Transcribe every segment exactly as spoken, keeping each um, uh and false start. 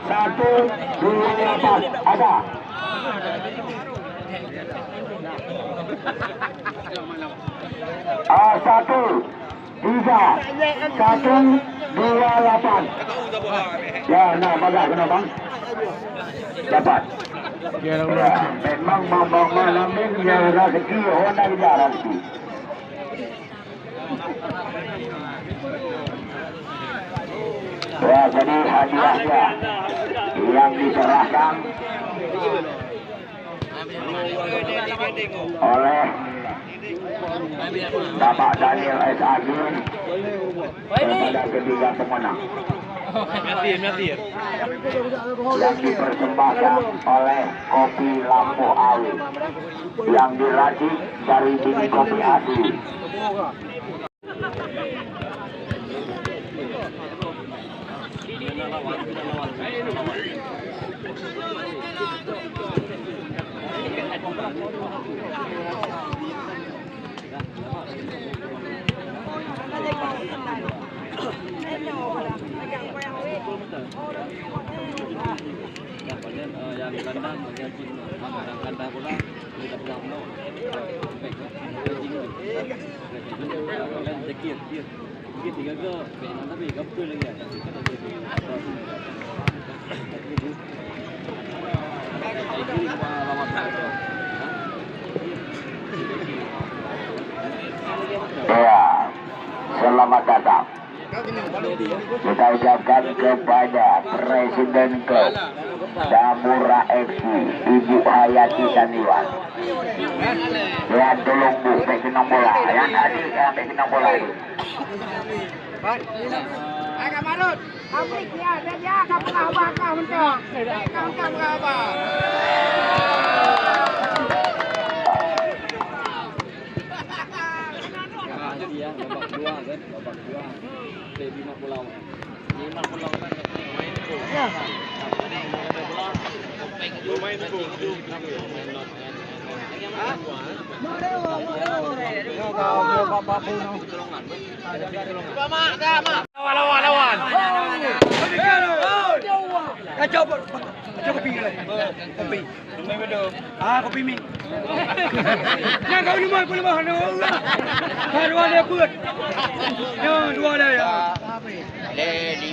Satu, dua, lapan. Ada. Ah, satu, tiga, satu, dua, lapan. Ya, nah, bagah kena, bang. Dapat. Ya, memang bang, bang, bang, lambung, ya, rezeki, orang dah kejar rezeki. Ya, jadi hadiahnya yang diserahkan oleh Bapak Daniel S A G kepada ketiga pemenang, yang dipersembahkan oleh Kopi Lampôh Awi yang diracik dari biji kopi asli. Ya, selamat datang. Kita ucapkan kepada Presiden Klub Damura F C, Ibu Hayati Tandiwan. Ya, tolong Bu, bèk keunong bola. Yang tadi, ya, bèk keunong bola. Lawan, lawan, lawan. Kacau, kacau kopi. Kopi. Ah, kopi mi. Nyan kau lemah, kau lemah. Aduh, Allah. Aduh, ada buat. Ya, dua ada ya.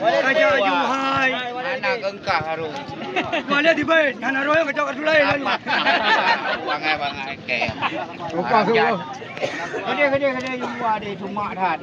Kacau aju hai. Mana gengkah haru. Dua ada tiba. Nyan haru yang kacau kat sulai lalu. Bangai, bangai. Oke. Buka semua. Gede, gede, gede. Dua ada cuma dah.